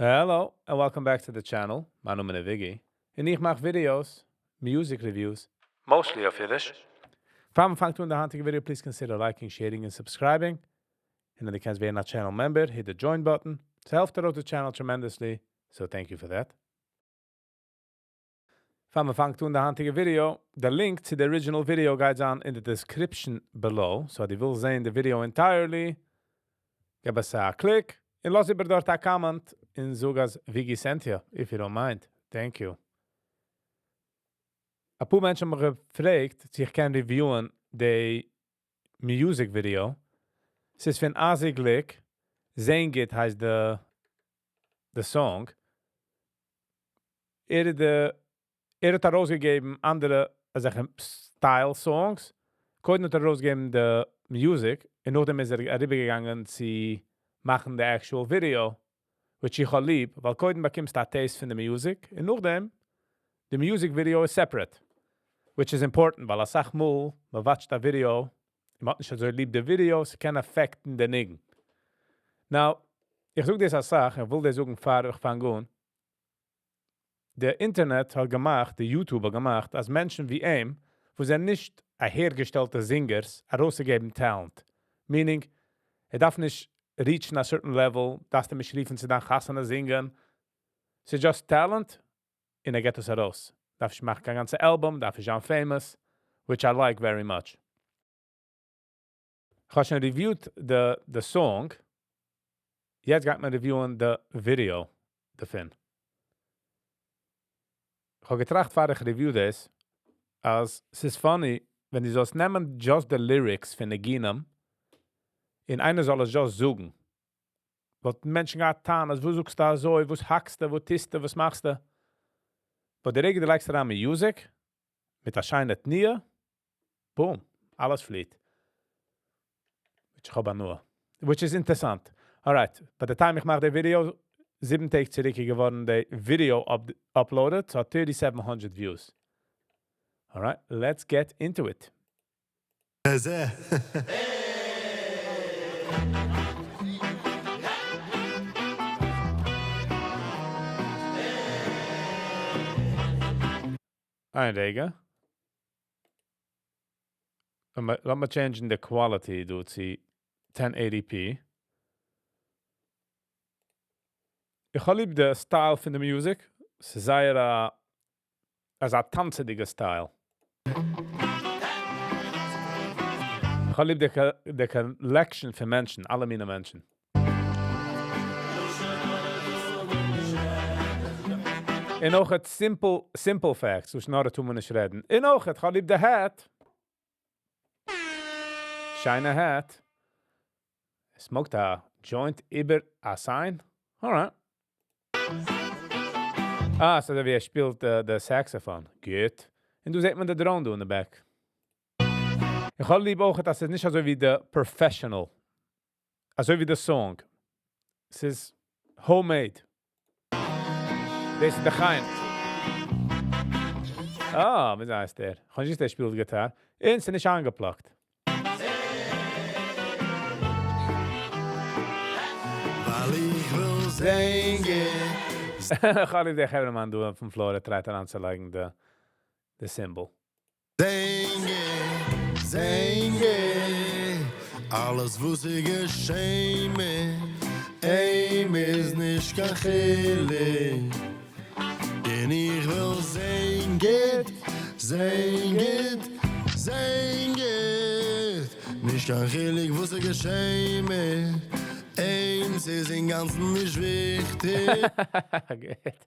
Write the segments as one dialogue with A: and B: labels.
A: Hello and welcome back to the channel, מיין נאמען איז Viggy, און איך מאך videos, music reviews, mostly אויף אידיש. פאר מען פאנגט אן די היינטיגע video, please consider liking, sharing און subscribing, און אז דו קענסט ווערן א channel member, hit the join button, ס'העלפט ארויס די channel tremendously, so thank you for that. פאר מען פאנגט אן די היינטיגע ווידיאו, די link צו די original video גייט זיין אין די description below, so אז דו ווילסט זעהן די video entirely, געב עס א click, און לאז איבער דארט א comment, און זאג אז Viggy sent you, if you don't mind. Thank you. אפאר מענטשן האבן מיך געפרעגט צו איך קען review ען די music video. ס'איז פון אזי גליק, זען גוט הייסט די די song. ער איז די ער האט ארויסגעגעבן אנדערע אזעלכע style songs, קודם האט ער ארויסגעגעבן די music און נאכדעם איז ער אריבערגעגאנגען צו מאכן די actual video, which איך האב ליב, ווייל קודם באקומסטו א taste פון די music און נאכדעם די music video איז separate, which איז important ווייל אסאך מאל מען watch ט א ווידיאו און מען האט נישט אזוי ליב די ווידיאו, ס'קען affect ן די ניגון. Now, איך זאג דאס אסאך, איך וויל דאס זאגן פאר איך פאנג אן, די אינטערנעט האט געמאכט, די YouTube האט געמאכט אז מענטשן ווי אים, וואס זענען נישט אהערגעשטעלטע זינגערס, ארויסצוגעבן talent. Meaning, ער דארף נישט reach ן א certain level, דארפסט אים נישט רופן צו דיין חתונה זינגען, ס'איז just talent און ער געבט עס ארויס. דארף נישט מאכן קיין גאנצע album, דארף נישט זיין famous, which I like very much. כ'האב שוין review ט די די song, יעצט גייט מען review ען די ווידיאו דערפון. כ'האב געטראכט פאר איך review דאס, אז ס'איז funny ווען דו זאלסט נעמען just די lyrics פון ניגונים, און איינער זאל עס just זאגן, וואלטן מענטשן געהאט טענות, וואס זאגסטו אזוי, וואס האקסטו, וואס טוסטו, וואס מאכסטו. But די רגע דו לייגסט אריין music, מיט א שיינע תנועה, boom, אלעס פליעט. Which איך האב הנאה. Which איז אינטערסאנט. Alright, by the time איך מאך די ווידיאו, זיבן טעג צוריק איז געווארן די ווידיאו uploaded, ס'האט 3700 views. Alright, let's get into it.
B: זה.
A: איין רגע. לאמיר change ן די quality דא צו 1080p. איך האב ליב די style פון די music. ס'איז זייער א אזא טאנצעדיגע style. איך האב ליב די collection פון מענטשן, אלע מיני מענטשן. און אויכעט simple simple facts, לשון הרע טאר מען נישט רעדן. און אויכעט, כ'האב ליב די hat. שיינע hat. ער smoke ט א joint איבער א sign? Alright. אה, ס'אזוי ווי ער שפילט די saxophone. גוט. און דא זעט מען די drone דא אין די back. איך האב ליב אויכעט אז ס'איז נישט אזוי ווי די professional. אזוי ווי די song. ס'איז homemade. דאס איז די חיים. אה, וויאזוי הייסט ער? כ'האב נישט געוואוסט ער שפילט גיטאר. און ס'איז נישט איינגעפלאגט.
B: ווייל איך וויל זען גוט.
A: כ'האב ליב די חברה'מאן דא אויפן floor, ער try ט אריינצולייגן די cymbal.
B: זען גוט, זען גוט, אלעס וואס איז געשען מיט אים איז נישט קיין חילוק, און איך וויל זען גוט, זען גוט, זען גוט, נישט קיין חילוק וואס איז געשען מיט אים, ס'איז אינגאנצן נישט וויכטיג.
A: גוט.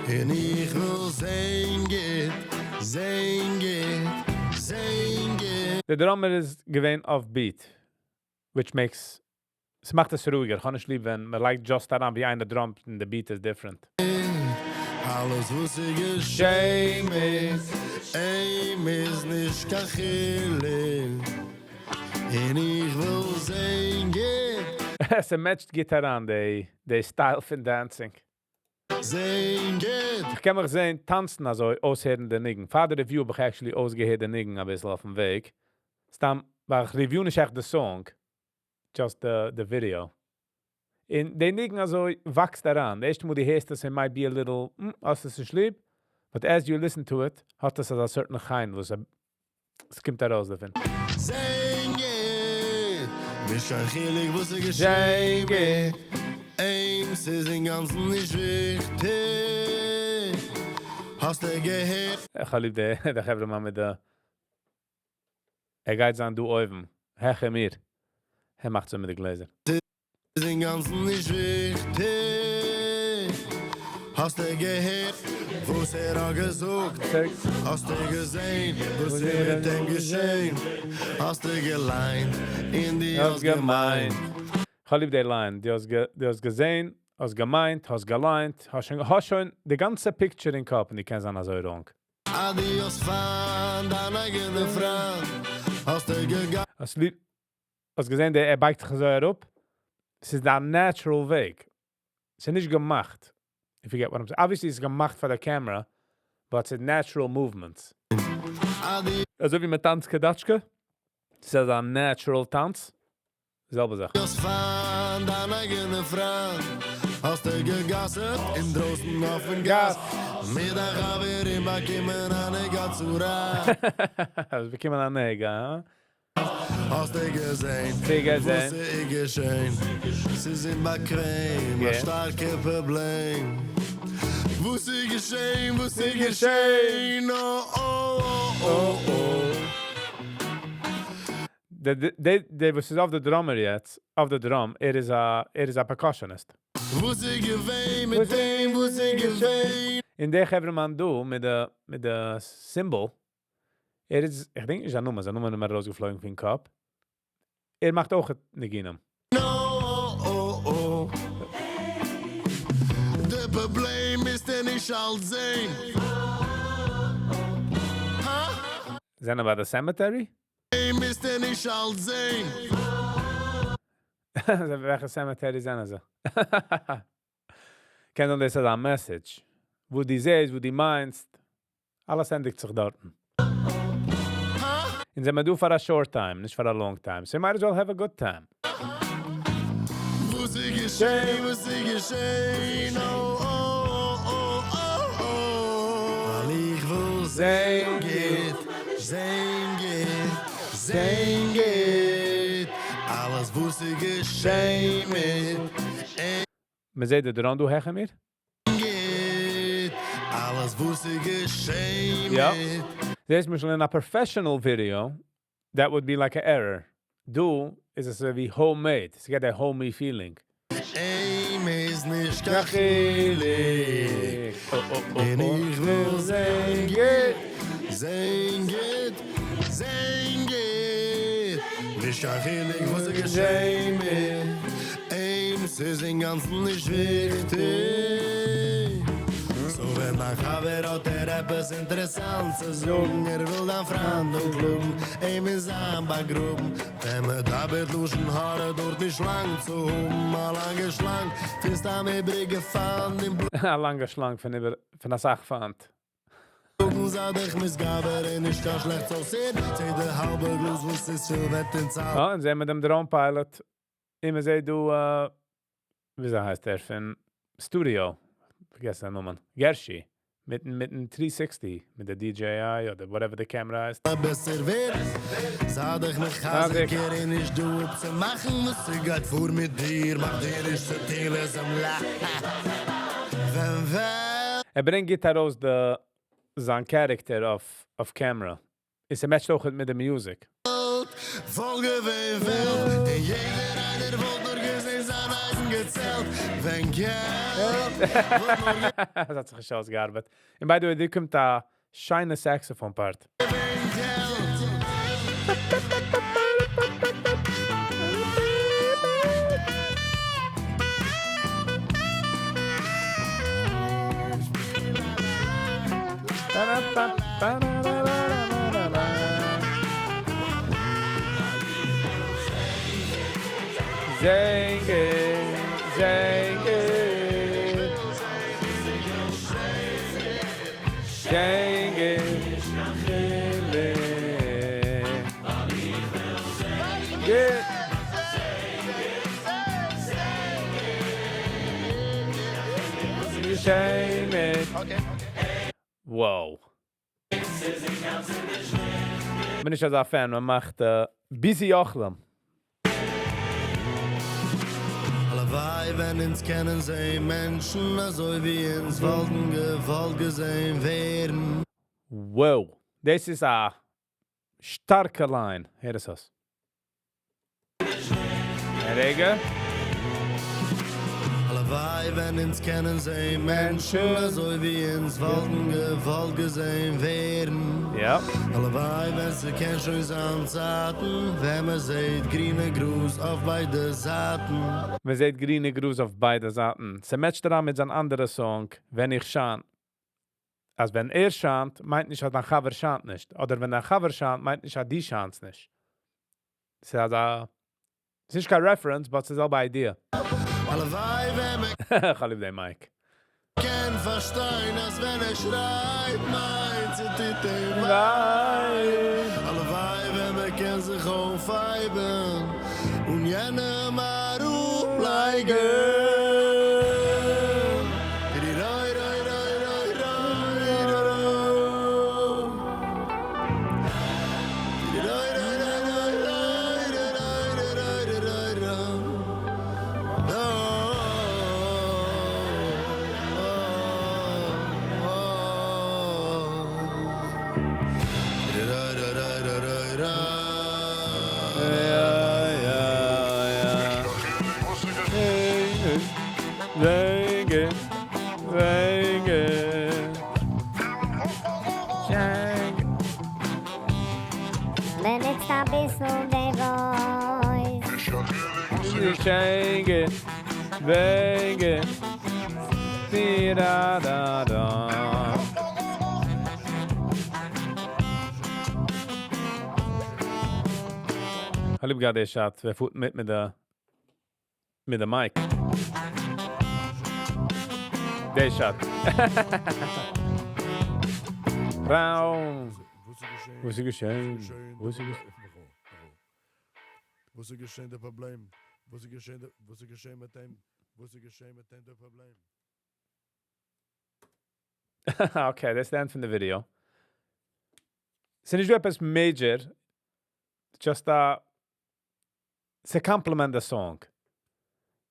B: און איך וויל זען גוט, זען גוט, זען גוט.
A: די drummer איז געווען off beat, which makes, ס'מאכט עס רואיגער. כ'האב נישט ליב ווען מ'לייגט just אריין ווי איינער drum ט און די beat איז different.
B: אלעס וואס איז געשען מיט אים איז נישט קיין חילוק, און איך וויל זען גוט.
A: ס' match ט גוט אריין די style פון dancing.
B: זען גוט.
A: איך קען מיך זען טאנצן אזוי אויסהערן די ניגון. פאר די review האב איך actually אויסגעהערט די ניגון אביסל אויפן וועג. סתם ווייל איך review נישט עכט די song. Just די ווידיאו. און די ניגון אזוי וואקסט אריין. די ערשטע מאל דו הערסט עס, it might be a little, האסט עס נישט ליב. But as you listen to it, האט עס א certain חן, וואס עס קומט ארויס דערפון.
B: זען גוט, נישט קיין חילוק וואס איז געשען מיט אים, ס'איז אינגאנצן נישט וויכטיג. האסטו געהערט?
A: איך האב ליב די חברה מאן מיט די, ער גייט זיין דא אויבן, העכער מיר. ער מאכט אזוי מיט די גלעזער.
B: איז אינגאנצן נישט וויכטיג. האסטו געהערט וואס ער האט געזאגט? האסטו געזען וואס איז מיט אים געשען? האסטו געליינט און דו האסט געמיינט?
A: איך האב ליב די line. דו האסט געזען, האסט געמיינט, האסט געליינט, האסט שוין די גאנצע picture אין קאפ און דו קענסט זיין אזוי wrong.
B: אז דו האסט פיינט דיין אייגענע פריינט, האסטו געגאנגען.
A: האסט געזען, ער בייגט זיך אזוי אראפ? עס איז דיין natural וועג. עס איז נישט געמאכט. If you get what I'm saying. Obviously, it's געמאכט פאר די camera, but it's natural movements.
B: אז דו
A: אזוי ווי מ'טאנצט קאדאטשקע. עס איז א natural טאנץ. זעלבע זאך.
B: האסט פיינט דיין אייגענע פריינט, האסטו געגאסעט אינדרויסן אויפן גאס, מיט א חבר אים באקומען א נגע צרה.
A: האסט באקומען א נגע, הא?
B: האסטו געזען,
A: געזען.
B: וואס איז געשען? ס'איז אומבאקוועם, א שטארקע פראבלעם. וואס איז געשען, וואס איז געשען? Oh, oh, oh, oh.
A: די וואס איז אויף די drummer יעצט, אויף די drum, ער איז א percussionist.
B: וואס איז געווען מיט דעם, וואס איז געווען?
A: און דער חברה-מאן דא, מיט די cymbal, ער איז, איך דענק נישט זיין נאמען, זיין נאמען איז מיר ארויסגעפלויגן פון קאפ. ער מאכט אויך ניגונים.
B: No, oh, oh. דער פראבלעם איז דען נישט אלץ זען.
A: זענען ביי די cemetery?
B: איז דען נישט אלץ זען.
A: וועלכע cemetery זענען זיי? קען זיין, דאס איז א message. וואו דו זעסט, וואו דו מיינסט, אלעס ענדיגט זיך דארטן. און זענען מיר דא פאר a short time, נישט פאר a long time. So you might as well have a good time.
B: וואס איז געשען, וואס איז געשען? Oh, oh, oh, oh, oh. ווייל איך וויל זען גוט, זען גוט, זען גוט. אלעס וואס איז געשען מיט
A: מ'זעט די drum דא העכער מיר?
B: גוט. אלעס וואס איז געשען מיט
A: דאס איז אין א professional video, that would be like an error. דא איז עס ווי homemade. עס גיט א homey feeling.
B: אים איז נישט קיין חילוק.
A: Oh,
B: און
A: oh.
B: איך וויל זען גוט, זען גוט, זען גוט. נישט קיין חילוק וואס איז געשען מיט אים, ס'איז אינגאנצן נישט וויכטיג. So ווען דיין חבר האט ער עפעס אינטערעסאנט צו זאגן, ער וויל דיין פריינט אנקלאגן, אים אין זיין באגראבן. ווען מ'דבר'ט לשון הרע דויערט נישט לאנג צו האבן א לאנגע שלאנג, פון סתם איבעריגע פיינט אין
A: א לאנגע שלאנג פון א סאך פיינט.
B: בלאגן, זיי דיך מתגבר און נישט קיין שלעכטס אויסזען. זע די האלבע גלאז וואס איז פול וועט אין צייט.
A: אה, און זעען מיר דעם drone pilot. אימער זעט דו, וויאזוי הייסט ער, פון studio. פארגעסן זיין נאמען. Gershy. מיטן 360, מיט די DJI אדער whatever the camera הייסט.
B: בעסער ווערט. זיי דיך מחזק, און נישט דא אפצומאכן וואס ס'גייט פאר מיט דיר. מאך דיר נישט צו טון, עס אים לאכן. ווען וועל
A: ער ברענגט ארויס די, זיין character אויף camera. עס match ט אויך מיט די music.
B: וואלט געווען וועלט, און יעדער איינער וואלט נאר געזען זיין אייגן געצעלט. ווען געלט וואלט נאר
A: דאס האט זיך שוין אויסגעארבעט. און by the way, דא קומט א שיינע saxophone part.
B: געווען געלט.
A: זינג it, זינג it. זינג it, זינג it. Yeah. געשען מיט. Wow. בין נישט אזא fan, מען מאכט busy אוכלים.
B: הלוואי ווען אונז קענען זען מענטשן אזוי ווי אונז וואלטן געוואלט געזען ווערן.
A: Wow. דאס איז א שטארקע line. הער עס אויס. רגע.
B: הלוואי ווען אונז קענען זען מענטשן אזוי ווי אונז וואלטן געוואלט געזען ווערן. הלוואי ווען ס'קען שוין זיין צייטן ווען מען זעט גרינע גראז אויף ביידע זייטן.
A: מען זעט גרינע גראז אויף ביידע זייטן. ס' match ט אריין מיט זיין אנדערע song, ווען איך שיין. אז ווען ער שיינט, מיינט נישט, אז דיין חבר שיינט נישט. אדער ווען דיין חבר שיינט, מיינט נישט, אז דו שיינסט נישט. ס'איז א... ס'איז נישט קיין reference, but ס'איז זעלבע idea.
B: הלוואי ווען מען
A: איך ליב דעם mic.
B: קען פארשטיין, אז ווען ער שרייט, מיינט ס'טוט אים וויי. הלוואי ווען מען קען זיך אויפהייבן און יענעם אראפלייגן. רוי, רוי, רוי, רוי, רוי, רוי. רוי, רוי, רוי, רוי, רוי, רוי, רוי, רוי, רוי. Oh, oh, oh. Roi, roi, roi, roi, roi, roi.
A: Ja. Wegen, wegen. Shang.
C: מען ניצט א ביסל די voice.
A: Schenke, wegen. Di da da da. איך ליב גראדע די shot, ווער פארט מיט מיט די mic. די shot. Raum. וואס איז געשען? וואס איז געשען?
B: וואס איז געשען דער פראבלעם? וואס איז געשען, וואס איז געשען מיט דעם? וואס איז געשען מיט דעם דער פראבלעם?
A: Okay, that's the end פון די video. ס'איז נישט דא עפעס major, just a ס' complement the song.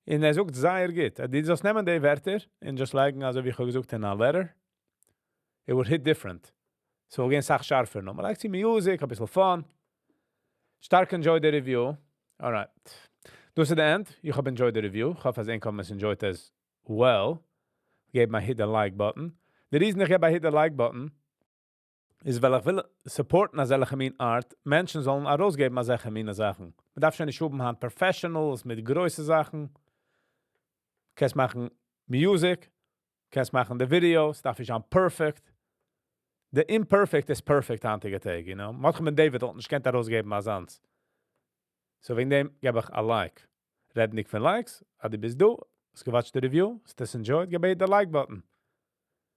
A: און ער זאגט זייער גוט. דו זאלסט נעמען די ווערטער און just לייגן, אזוי ווי איך האב געזאגט אין a letter, it would hit different. ס'וואלט גיין אסאך שארפער. נאר מען לייגט צו music, א ביסל fun. שטארק enjoy the review. Alright. דאס איז the end. איך האב enjoyed the review. איך האף אז ענק האבן עס enjoyed as well. געב א hit the like button. The reason איך געב א hit the like button איז ווייל איך וויל support ן אזעלכע מין art, מענטשן זאלן ארויסגעבן אזעלכע מין זאכן. מען דארף שוין נישט האבן היינט professionals מיט גרויסע זאכן. קענסט מאכן music, קענסט מאכן די videos, דארף נישט זיין perfect. The imperfect is perfect היינטיגע טעג. מרדכי בן דוד האט נישט געקענט ארויסגעבן אזאנס. So וועגן דעם געב איך א like. רעדנדיג פון likes, אז דו ביסט דא, האסט גע watch ט די review, האסט עס enjoyed, געב א hit the like button.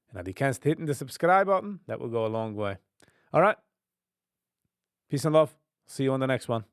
A: און אז דו קענסט hit ן the subscribe button, that will go a long way. Alright. Peace and love. See you on the next one.